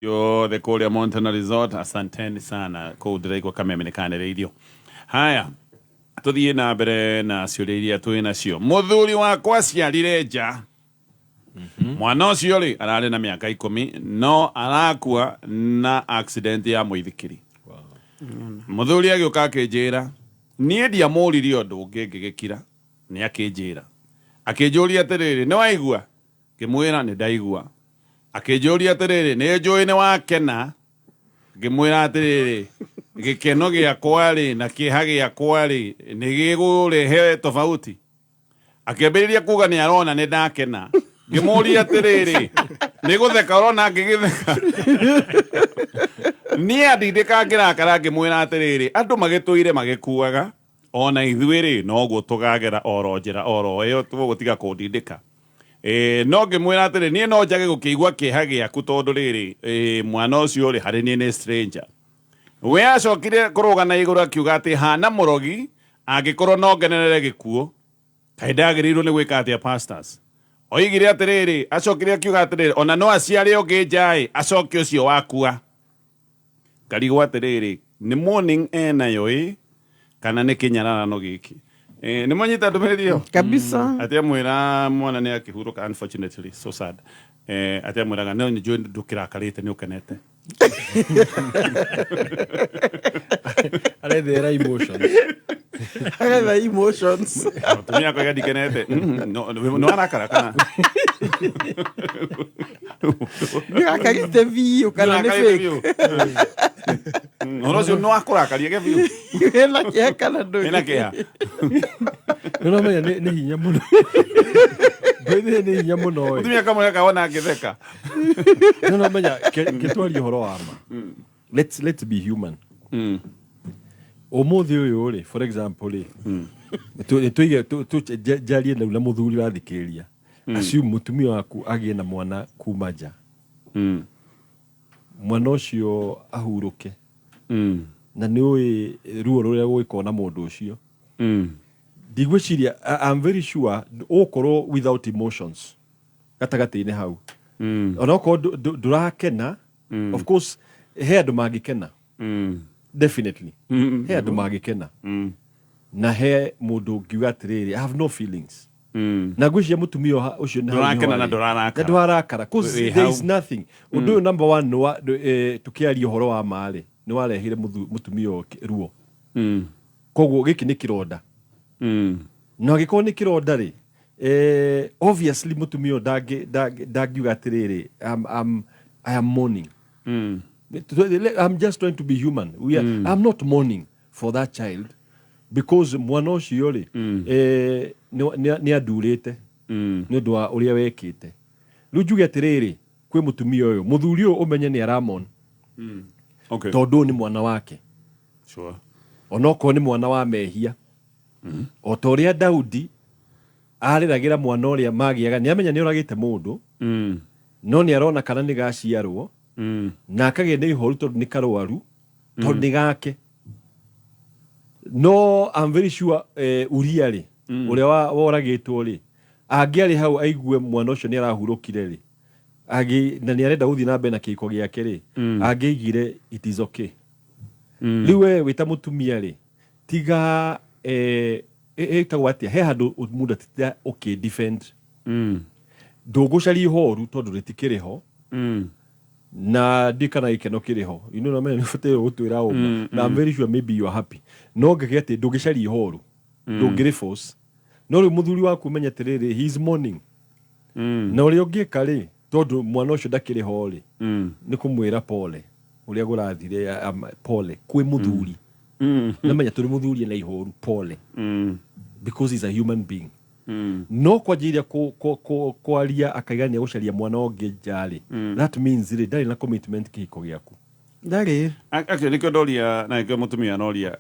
Yothe kũrĩa Montana Resort, asanteni sana. Kũu ndĩraigua kameme nĩ kanĩrĩirio. Haya, tũthiĩ na mbere na ciũria iria twĩ nacio. Mũthuri wakwa aciarire nja. Mwana ũcio rĩ, ararĩ na mĩaka 10 no arakua na accident ya mũithikiri. Mũthuri agĩũka akĩnjĩra, niĩ ndiamũririe ũndũ ũngĩ ngĩgĩkira, nĩ akĩnjĩra. Akĩnjũria atĩrĩrĩ, nĩ waigua? Ngĩmwĩra nĩ ndaigua. Akĩnjũria atĩrĩrĩ, nĩ njũĩ nĩ wakena? Ngĩmwĩra atĩrĩrĩ, gĩkeno gĩakwa rĩ na kĩeha gĩakwa rĩ nĩ gĩgũrehe tofauti? Akĩambĩrĩria kuga nĩ arona nĩ ndakena. Ngĩmũria atĩrĩrĩ, nĩ gũtheka ũrona ngĩgĩtheka? Niĩ andindĩka ngĩrakara ngĩmwĩra atĩrĩrĩ, andũ magĩtũire magĩkuaga, ona ithuĩ rĩ noguo tũgagera oro njĩra oro ĩyo, tũgũtiga kũndindĩka. No ngĩmwĩra atĩrĩ, niĩ no njage gũkĩigua kĩeha gĩaku tondũ rĩrĩ, mwana ũcio rĩ harĩ niĩ nĩ stranger. We acokire kũrũga na igũrũ akiuga atĩ hana mũrogi angĩkorwo no ngenerere gĩkuũ. Kaĩ ndagĩrĩirwo nĩ gwĩka atĩa pastors? Oigire atĩrĩrĩ, acokire akiuga atĩrĩrĩ, ona no aciare ũngĩ nja-ĩ, acoke ũcio wakua. Ngarigwo atĩrĩrĩ, nĩ morning enayo ĩ kana nĩ kĩnyararano gĩkĩ? Nĩ mwanyita ndũmĩrĩri ĩyo? Kabisa. Atĩ amwĩra mwana nĩ akĩhurũka, unfortunately, so sad. Atĩ amwĩraga no nĩ njũĩ ndũkĩrakarĩte nĩ ũkenete. Arethera emotions. Aretha emotions. Mũtumia akoiga ndikenete. No, nĩ warakara kana? Nĩrakarĩte biũ kana nĩ fake? Ũhoro ũcio nĩ wakũrakaria ge biũ. Wĩna kĩeha kana ndũrĩ? Wĩna kĩeha. Nĩũramenya nĩ hinya mũno. Ngwĩthĩre nĩ hinya mũno ĩ. Mũtumia kamwe akawona angĩtheka. Nĩũramenya ke twarie ũhoro wa ma. Let's be human. Ũmũthĩ ũyũ rĩ, for example rĩ, tũige njarie rĩu na mũthuri ũrathikĩrĩria. Assume mũtumia waku agĩe na mwana kuma nja. Mwana ũcio ahurũke. Na nĩ ũĩ ruo rũrĩa gũgĩkorwo na mũndũ ũcio. Ndigwĩciria, I'm very sure ũgũkorwo without emotions gatagatĩ-inĩ hau. Onokorwo ndũrakena, of course he andũ mangĩkena. Definitely. He andũ mangĩkena. Na he mũndũ ũngiuga atĩrĩrĩ, I have no feelings. Na ngwĩciria mũtumia ũcio nĩ hau Ndũrakena nĩho na arĩ. ndũrarakara. Na ndũrarakara. 'Cause Wĩ there is hau. nothing. Ũndũ ũyũ number one, tũkĩaria ũhoro wa ma rĩ, nĩ warehire mũtumia ũyũ ruo. Koguo gĩkĩ nĩ kĩronda. Na angĩkorwo nĩ kĩronda rĩ, obviously mũtumia ũyũ ndangiuga atĩrĩrĩ, I am mourning. I'm just trying to be human. I'm not mourning for that child because mwana ũcio rĩ, nĩ andurĩte nĩ ũndũ wa ũrĩa wekĩte. Rĩu njuge atĩrĩrĩ, kwĩ mũtumia ũyũ, mũthuri ũyũ ũmenye nĩ aramon. Tondũ ũyũ nĩ mwana wake. Onokorwo nĩ mwana wa mehia. O ta ũrĩa Daudi arĩragĩra mwana ũrĩa magĩaga, nĩ amenya nĩ oragĩte mũndũ, no nĩ arona kana nĩ gaciarwo, na akagĩa na ihoru tondũ nĩ karwaru, tondũ nĩ gake. No I'm very sure, Uria rĩ, ũrĩa woragĩtwo rĩ, angĩarĩ hau aigue mwana ũcio nĩ arahurũkire rĩ, na nĩ arenda gũthiĩ na mbere na kĩhiko gĩake rĩ, angĩaigire it is okay. Rĩu we wĩ ta mũtumia rĩ, tiga, ĩtagwo atĩa, he handũ mũndũ atitinda ũkĩ defend. Ndũgũcaria ihoru tondũ rĩtikĩrĩ ho. Na ndiũĩ kana gĩkeno kĩrĩ ho. You know, nĩ ũbataire gũtwĩra ũma. Na I'm very sure maybe you are happy. No ngĩgĩa atĩ ndũngĩcaria ihoru. Ndũngĩrĩ force. No rĩu mũthuri waku ũmenye atĩrĩrĩ, he is mourning. Na ũrĩa ũngĩka rĩ, tondũ mwana ũcio ndakĩrĩ ho rĩ, nĩ kũmwĩra pole. Ũrĩa kũrathire, pole. Kwĩ mũthuri. Namenya tũrĩ mũthuri ena ihoru, pole. Because he's a human being. No kwanjĩrĩria kwaria akaiga nĩ egũcaria mwana ũngĩ nja rĩ, that means rĩ, ndarĩ na commitment kĩhiko gĩaku. Ndarĩ. Actually nĩkĩo ndoria na nĩkĩo mũtumia aroria,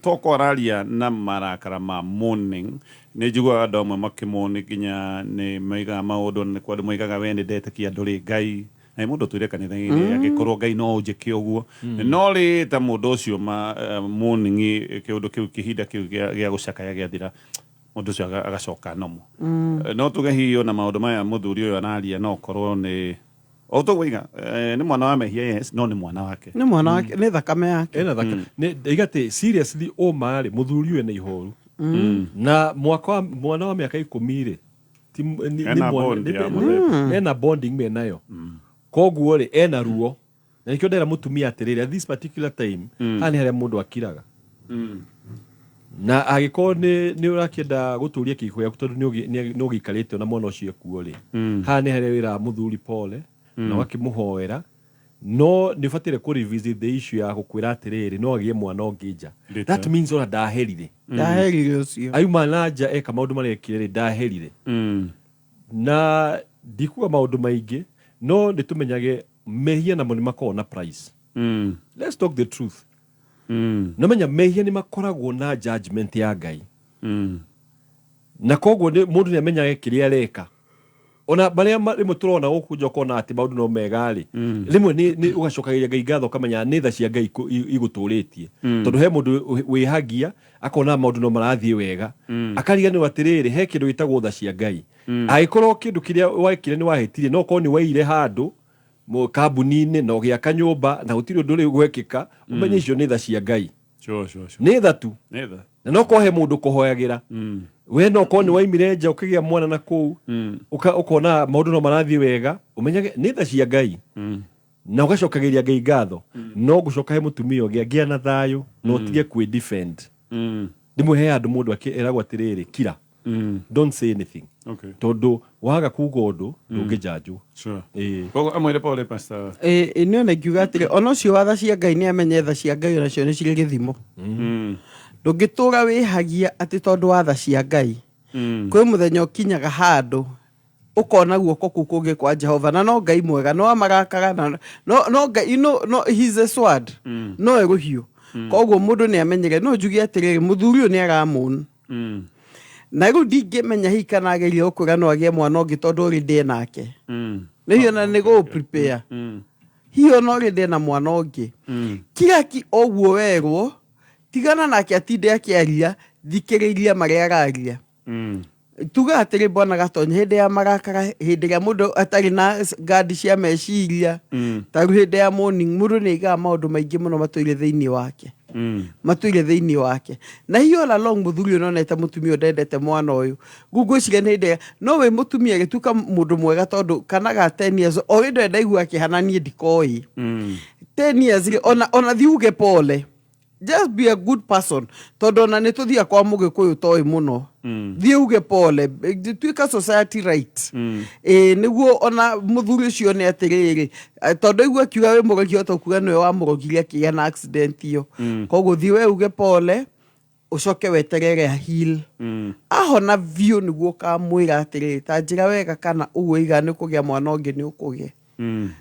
toko araria na marakara ma mourning, nĩ njiguaga andũ amwe makĩmourn nginya nĩ moigaga maũndũ, na nĩ kwa andũ moigaga we nĩ ndetĩkia ndũrĩ Ngai, na nĩ mũndũ ũtũire kanitha-inĩ, angĩkorwo Ngai no ũnjĩke ũguo. No rĩ ta mũndũ ũcio ma mourning, kĩũndũ kĩu, kĩhinda kĩu gĩa gũcakaya gĩathira, mũndũ ũcio agacoka normal. No tuge hihi ona maũndũ maya mũthuri ũyũ araria no korwo nĩ O tũguo nĩ mwana wa mehia, yes, no nĩ mwana wake. Nĩ mwana wake, nĩ thakame yake. Ena thaka nĩ ndaiga atĩ seriously ũma rĩ, mũthuri ũyũ ena ihoru na mwaka wa mwana wa mĩaka 10 rĩ, ti nĩ Ena mwana- bond ya mũthemba. Ena bonding menayo, koguo rĩ ena ruo, na nĩkĩo ndera mũtumia atĩrĩrĩ, at this particular time haha nĩ harĩa mũndũ akiraga, na angĩkorwo nĩ ũrakĩenda gũtũria kĩhiko gĩaku, tondũ nĩ ũgĩikarĩte na mwana ũcio ekuo rĩ, haha nĩ harĩa wĩraga mũthuri pole na ũgakĩmũhoera, no nĩ ũbataire kũ revisit the issue ya gũkwĩra atĩrĩrĩ, no agĩe mwana ũngĩ nja. Ndĩte. That means ona ndaherire. Ndaherire ũcio. Auma na nja eka maũndũ marĩa ekire rĩ, ndaherire. Na ndikuga maũndũ maingĩ, no nĩ tũmenyage mehia namo nĩ makoragwo na price. Let's talk the truth. Namenya mehia nĩ makoragwo na judgment ya Ngai, na koguo mũndũ nĩ amenyage kĩrĩa areka, ona marĩa rĩmwe tũrona gũkũ nja ũkona atĩ maũndũ no mega rĩ, rĩmwe nĩ ũgacokagĩria Ngai ngatho, ũkamenya nĩ tha cia Ngai igũtũrĩtie, tondũ he mũndũ wĩhagia akona maũndũ no marathiĩ wega, akariganĩrwo atĩrĩrĩ, he kĩndũ gĩtagwo tha cia Ngai. Angĩkorwo kĩndũ kĩrĩa wekire nĩ wahĩtirie, no korwo nĩ waire handũ kambuni-inĩ na ũgĩaka nyũmba na gũtirĩ ũndũ rĩu gwekĩka, ũmenye icio nĩ tha cia Ngai. Sure. Nĩ tha tu. Nĩ tha. Na no korwo he mũndũ kũhoyagĩra we, no korwo nĩ waimire nja ũkĩgĩa mwana na kũu, ũkona maũndũ no marathiĩ wega, ũmenyage nĩ tha cia Ngai na ũgacokagĩria Ngai ngatho. No ngũcoka he mũtumia ũngĩ, agĩa na thayũ na ũtige kwĩ defend. Rĩmwe he handũ mũndũ eragwo atĩrĩrĩ, kira, don't say anything, tondũ waga kuga ũndũ ndũngĩjanjwo. Ĩĩ. Koguo amwĩre pole, pastor. Ĩ nĩ ona ingiuga atĩrĩ, ona ũcio wa tha cia Ngai nĩ amenye tha cia Ngai onacio nĩ cirĩ gĩthimo. Ndũngĩtũra wĩhagia atĩ tondũ wa tha cia Ngai. Kwĩ mũthenya ũkinyaga handũ ũkona guoko kũu kũngĩ kwa Jehova, na no Ngai mwega no amarakara na no Ngai, no he's a sword, no ĩrũhiũ. Koguo mũndũ nĩ amenyere. No njuge atĩrĩrĩ, mũthuri ũyũ nĩ aramũn na rĩu ndingĩmenya hihi kana ageria gũkwĩra no agĩe mwana ũngĩ tondũ already nake nĩ hiyo na nĩ gũ prepare hihi ona already ena mwana ũngĩ. Kiraki ũguo werwo tigana nake atinde akĩaria, thikĩrĩria marĩa araria. Tuga atĩrĩ, bwana Gatonya, hĩndĩ ya marakara, hĩndĩ ĩrĩa mũndũ atarĩ na ngandi cia meciria, ta rĩu hĩndĩ ya morning, mũndũ nĩ aigaga maũndũ maingĩ mũno matũire thĩinĩ wake, matũire thĩinĩ wake. Na hihi all along mũthuri ũyũ nonete mũtumia ũyũ ndendete mwana ũyũ. Rĩu ngwĩciria nĩ hĩndĩ ĩrĩa no wĩ mũtumia gĩtuĩka mũndũ mwega, tondũ kana ga 10 years o hĩndĩ ĩyo ndaigua akĩhana niĩ ndikoĩ 10 years rĩ, ona thiĩ uge pole, just be a good person, tondũ ona nĩ tũthiaga kwa mũgĩkũyũ toĩ mũno. Thiĩ uge pole, tuĩka society right, ĩĩ, nĩguo ona mũthuri ũcio nĩ atĩrĩrĩ, tondũ aigua akiuga wĩ mũrogi, hota kuga nĩwe wamũrogire akĩgĩa na accident ĩyo. Koguo thiĩ we uge pole, ũcoke weterere heal, ahona biũ nĩguo ũkamwĩra atĩrĩrĩ, ta njĩra wega kana ũguo iga nĩ ũkũgĩa mwana ũngĩ, nĩ ũkũgĩa.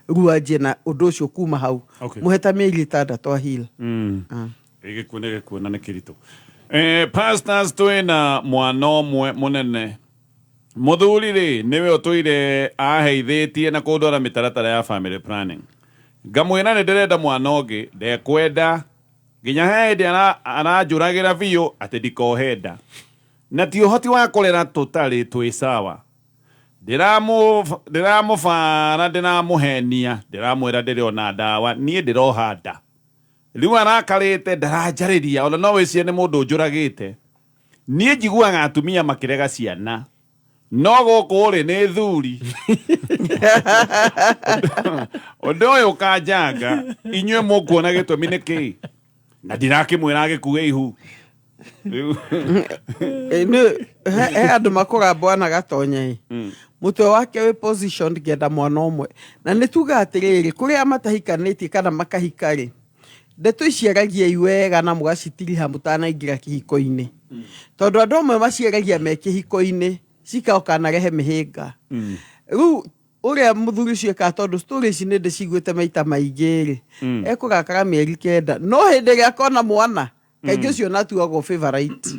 Rĩu anjie na ũndũ ũcio kuma hau. Mũhe ta mĩeri 6 a heal. Gĩkuũ nĩ gĩkuũ na nĩ kĩritũ. Pastors, twĩna mwana ũmwe mũnene. Mũthuri rĩ nĩwe ũtũire aheithĩtie na kũndwara mĩtaratara ya family planning. Ngamwĩra nĩ ndĩrenda mwana ũngĩ, ndekwenda, nginya he hĩndĩ aranjũragĩra biũ atĩ ndikohe nda na ti ũhoti wa kũrera tũtarĩ twĩ sawa. Ndĩramũbara, ndĩramũhenia, ndĩramwĩra ndĩrĩ ona ndawa, niĩ ndĩroha nda. Rĩu arakarĩte, ndaranjarĩria, ona no wĩcirie nĩ mũndũ ũnjũragĩte. Niĩ njiguaga atumia makĩrega ciana, no gũkũ rĩ nĩ thuri. Ũndũ ũyũ ũkanjanga. Inyuĩ mũkuona gĩtũmi nĩ kĩĩ? Na ndirakĩmwĩra agĩkue ihu. He andũ makũra bwana Gatonya ĩ mũtwe wake wĩ position ngenda mwana ũmwe, na nĩ tuga atĩrĩrĩ, kũrĩa matahikanĩtie kana makahika rĩ, ndeto ici aragiai wega na mũgacitiriha mũtanaingĩra kĩhiko-inĩ, tondũ andũ amwe maciaragia me kĩhiko-inĩ cikaoka na rehe mĩhĩnga. Rĩu ũrĩa mũthuri ũcio ekaga, tondũ story ici nĩ ndĩciguĩte maita maingĩ rĩ, ekũrakara mĩeri 9, no hĩndĩ ĩrĩa akona mwana kaingĩ ũcio natuagwo favorite.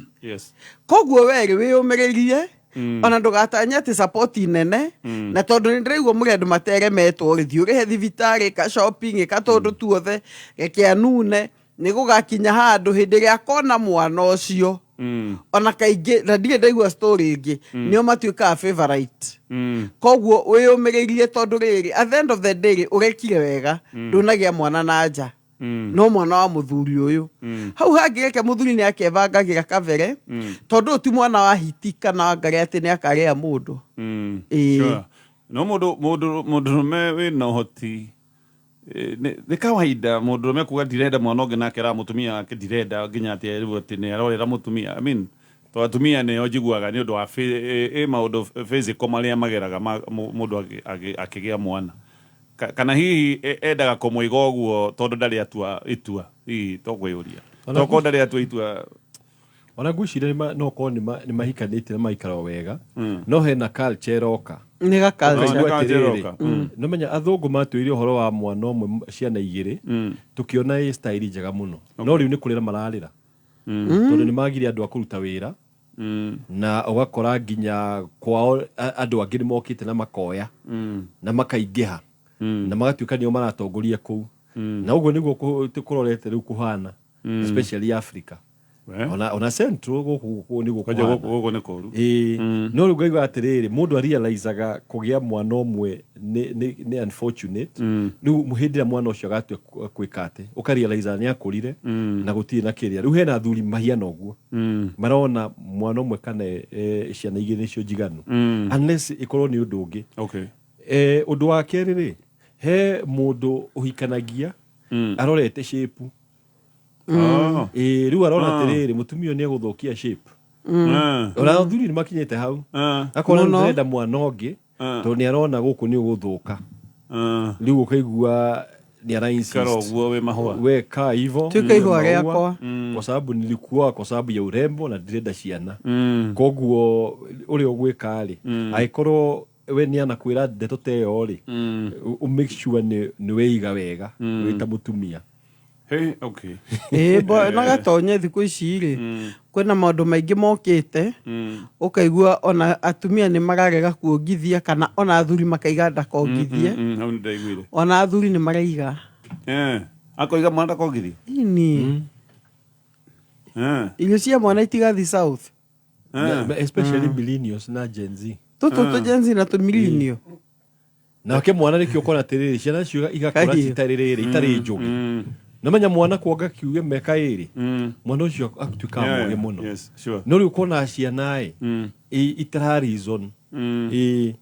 Koguo we rĩ, wĩyũmĩrĩrie, ona ndũgatanye atĩ support nene, na tondũ nĩ ndĩraigua mũrĩ andũ materemetwo rĩ, thiĩ ũrĩhe thibitarĩ, ka shopping, ka tũndũ tuothe, reke anune. Nĩ gũgakinya handũ hĩndĩ ĩrĩa akona mwana ũcio, ona kaingĩ na ndirĩ ndaigua story ĩngĩ, nĩo matuĩkaga favorite. Koguo wĩyũmĩrĩirie, tondũ rĩrĩ, at the end of the day rĩ, ũrekire wega, ndũnagĩa mwana na nja, no mwana wa mũthuri ũyũ hau hangĩ, reke mũthuri nĩ akebangagĩra kabere, tondũ ũyũ ti mwana wa hiti kana wa ngarĩ atĩ nĩ akarĩa mũndũ. Ĩĩ. Sure. No mũndũ mũndũrũme wĩna ũhoti, nĩ kawaida mũndũrũme kuga ndirenda mwana ũngĩ, nake ra mũtumia wake ndirenda, nginya atĩ rĩu atĩ nĩ arorera mũtumia. I mean, to atumia nĩo njiguaga nĩ ũndũ wa ĩ maũndũ physical marĩa mageraga mũndũ akĩgĩa mwana. Kana hihi endaga kũmũiga ũguo tondũ ndarĩ atua itua, hihi to kwĩyũria tokorwo ndarĩ atua itua. Ona ngwĩciria no korwo nĩ mahikanĩtie na maikara o wega, no hena culture ĩroka. Nĩ gaculture. No, nĩ Ũkaigua culture atĩrĩrĩ, ĩroka. Nĩmenya athũngũ matwĩrire ũhoro wa mwana ũmwe ciana igĩrĩ, tũkĩona ĩ style njega mũno, no rĩu nĩ kũrĩra mararĩra tondũ nĩ magire andũ a kũruta wĩra, na ũgakora nginya kwao andũ angĩ nĩ mokĩte na makoya na makaingĩha na magatuĩka nĩo maratongoria kũu, na ũguo nĩguo kũrorete rĩu kũhana, especially Africa. Ona Central gũkũ nĩguo Kwanja kũhana. Gũkũ nĩ kũru. Ĩĩ, no rĩu ngaigua atĩrĩrĩ, mũndũ arealizaga kũgĩa mwana ũmwe nĩ unfortunate. Rĩu hĩndĩ ĩrĩa mwana ũcio agatua gwĩka atĩ ũkarealize nĩ akũrire na gũtirĩ na kĩrĩa, rĩu hena athuri mahiana ũguo, marona mwana ũmwe kana ciana igĩrĩ nĩcio njiganu, unless ĩkorwo nĩ ũndũ ũngĩ. Ũndũ wa kerĩ rĩ, he mũndũ ũhikanagia arorete shape. Ĩĩ, rĩu arona atĩrĩrĩ, mũtumia ũyũ nĩ egũthũkia shape. Ona athuri nĩ makinyĩte hau, akona rĩu Mũno. ndĩrenda mwana ũngĩ tondũ nĩ arona gũkũ nĩ ũgũthũka. Rĩu ũkaigua nĩ ara insist. Ikara ũguo wĩ mahũa. We kaa hivo. Tuĩka ihũa rĩakwa. Kwa sababu nilikuoa kwa sababu ya urembo na ndirenda ciana, koguo ũrĩa ũgwĩka rĩ, angĩkorwo we nĩ anakwĩra ndeto ta ĩyo rĩ, make sure nĩ weiga wega wĩ ta mũtumia. Hey, okay. Ĩĩ, na gatonye thikũ ici rĩ, kwĩna maũndũ maingĩ mokĩte, ũkaigua ona atumia nĩ mararega kuongithia, kana ona athuri makaiga ndakongithie. Hau nĩ ndaiguire. Ona athuri nĩ maraiga. Akoiga mwana ndakongithie. Ini irio cia mwana itigathi south. Especially millennials na Gen Z. Tũtũ tũ Gen Z na tũ millennial. Nake mwana nĩkĩo ũkona atĩrĩrĩ, ciana icio igakũra Kahiũ. citarĩ rĩrĩ, itarĩ njũgĩ. Namenya mwana kuonga kiuge mĩaka 2, mwana ũcio atuĩkaga mũgĩ mũno. Yes, sure. No rĩu ũkona ciana ĩ itara reason, ĩ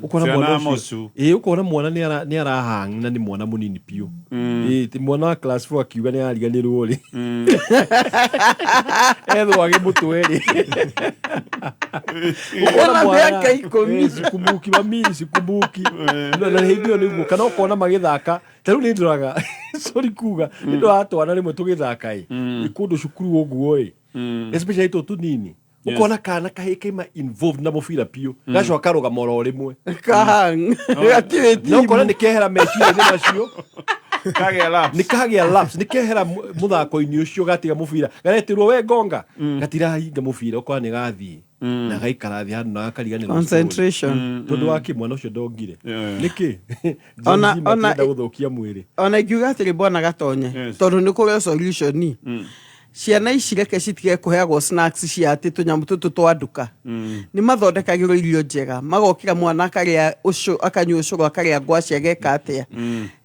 ũkona Ciana mwana ũcio mocu. Ĩ, ũkona mwana nĩ arahang na nĩ mwana mũnini biũ. Ĩ, ti mwana wa class 4 akiuga nĩ ariganĩrwo rĩ, ethwo agĩ mũtwe rĩ. Ũkona mĩaka 10. Eh, sikumbuki mami, sikumbuki. Na hĩndĩ ĩyo nĩguo kana ũkona magĩthaka ta rĩu nĩ ndoraga, sorry kuga, nĩ ndoraga twana rĩmwe tũgĩthaka ĩ kũndũ cukuru ũguo ĩ, especially tũ tũnini, ũkona kana kahĩ kaima involved na mũbira biũ, gacoka karũgama oro rĩmwe. Kahang gatirĩ. Na ũkona timu. nĩ kehera meciria-inĩ macio. Kagĩa lapse. Nĩ kagĩa lapse, nĩ kehera mũthako-inĩ ũcio, gatiga mũbira, garetirwo we ngonga, gatirahinga mũbira, ũkona nĩ gathiĩ na gaikara thĩ handũ na gakariganĩrwo story. Concentration. Tondũ wa kĩ? Mwana ũcio ndongire. Nĩkĩ? Ona gũthũkia mwĩrĩ. Ona ingiuga atĩrĩ, bwana Gatonye, tondũ nĩ kũrĩ solution, ciana ici reke citige kũheagwo snacks cia atĩ tũnyamũ tũtũ twa nduka. Nĩ mathondekagĩrwo irio njega, magokĩra mwana akarĩa ũcũ, akanyua ũcũrũ, akarĩa ngwaci, ageka atĩa,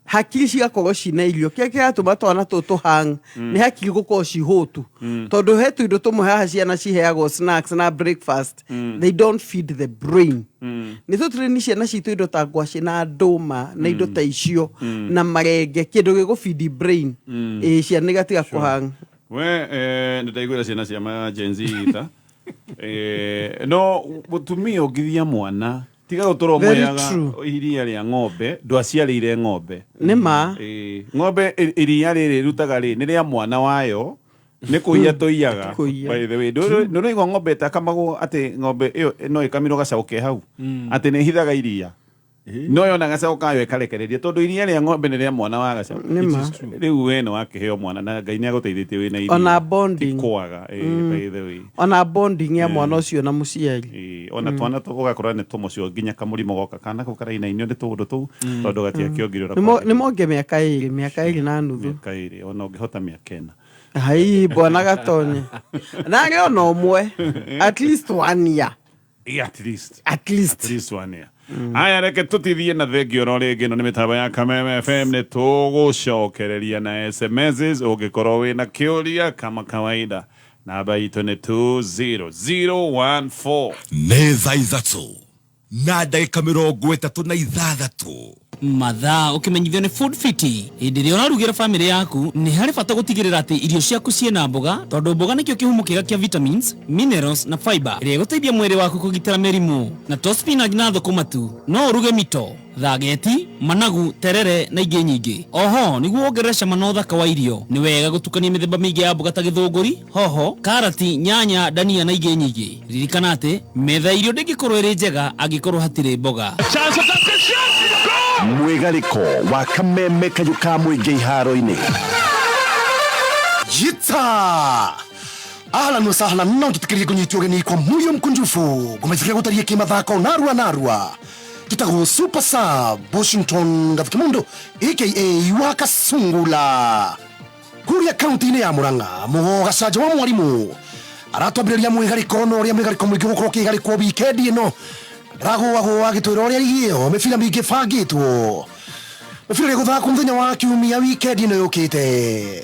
hakiri cigakorwo cina irio. Kĩrĩa kĩratũma twana tũtũ hang nĩ hakiri gũkorwo cihũtu, tondũ he tũindo tũmwe haha ciana ciheagwo snacks na breakfast, they don't feed the brain. Nĩ tũtrain ciana citũ indo ta ngwacĩ na ndũma na indo ta icio na marenge, kĩndũ gĩgũbidi brain. Ĩ, ciana igatiga kũhang. We nĩ ndaiguĩra ciana cia ma Gen Z ita no mũtumia ũngithia mwana, tiga gũtũra Very ũmũheaga true. iria rĩa ng'ombe, ndwaciarĩire ng'ombe. Nĩ ma. Ng'ombe iria rĩrĩ ĩrutaga rĩ nĩ rĩa mwana wayo, nĩ kũiya tũiyaga. Kũiya. By the way, ndũrĩ ũraigua ng'ombe ĩtakamagwo, atĩ ng'ombe ĩyo no ĩkamirwo gacaũ ke hau, atĩ nĩ ĩhithaga iria? No yona gacaũ kayo ĩkarekereria tondũ iria rĩa ng'ombe nĩ rĩa mwana wa gacaũ. Nĩ ma. Rĩu we nĩ wakĩheo mwana na Ngai nĩ agũteithĩtie wĩna iria. Ona bonding. Ti kwaga, by the way. Ona bonding ya mwana ũcio na mũciari. Ona twana tũ ũgakora nĩ tũmũcio nginya kamũrimũ goka kana kau karainainio nĩ tũũndũ tũu tondũ gatiakĩongire ũrĩa Nĩ monge mĩaka ĩrĩ, mĩaka ĩrĩ na nuthu. Mĩaka ĩrĩ, ona ũngĩhota mĩaka ĩna. Hai, bwana Gatonye. Narĩ ona ũmwe. At least one year. Yeah, at least. At least. At least one year. Aya reke tutithie na thengio ro rĩngĩ ĩno nĩ mĩtambo ya Kameme FM nĩ tũgũcokereria na SMSs ũngĩkorwo wĩna kĩũria kama kawaida namba itũ nĩ 20014. Nĩ thaa 3 na ndagĩka 36. Mathaa ũkĩmenyithio nĩ Food Fit. Hĩndĩ ĩrĩa ũrarugĩra famĩlĩ yaku nĩ harĩ bata gũtigĩrĩra atĩ irio ciaku ciĩna mboga tondũ mboga nĩkĩo kĩhumo kĩega kĩa vitamins, minerals na fiber ĩrĩa ĩgũteithia mwĩrĩ waku kũgitĩra mĩrimũ. Na to spinach na thũkũma tu, no ũruge mito, thageti, managu, terere na ingĩ nyingĩ. Oho nĩguo wongerere cama na ũthaka wa irio nĩ wega gũtukania mĩthemba mĩingĩ ya mboga ta gĩthũngũri, hoho, karati, nyanya, dania na ingĩ nyingĩ. Ririkana atĩ metha ya irio ndĩngĩkorwo ĩrĩ njega angĩkorwo hatirĩ mboga. Mwĩgarĩko wa Kameme kayũ ka mũingĩ iharo-inĩ. Jita! Ahlan wa sahlan, no tutikirie kunyitwo ũgeni kwa muyo mkunjufu ngũmenyithia gũtarie kĩmathako narua narua. Gĩtagwo Super Sub Washington Gathikimundo aka Wakasungula. Kuria kaunti-inĩ ya Murang'a, Mũgo Gacanja wa Mwarimũ aratwambĩrĩria mwĩgarĩko na ũrĩa mwĩgarĩko mũingĩ gũkorwo ũkĩgarĩkwo wikendi ĩno. Ragũagũa agĩtwĩra ũrĩa rigi ĩyo mĩbira mĩingĩ ĩbangĩtwo. Mĩbira ĩrĩa ĩgũthakwo mũthenya wa kiumia wikendi ĩno yũkĩte.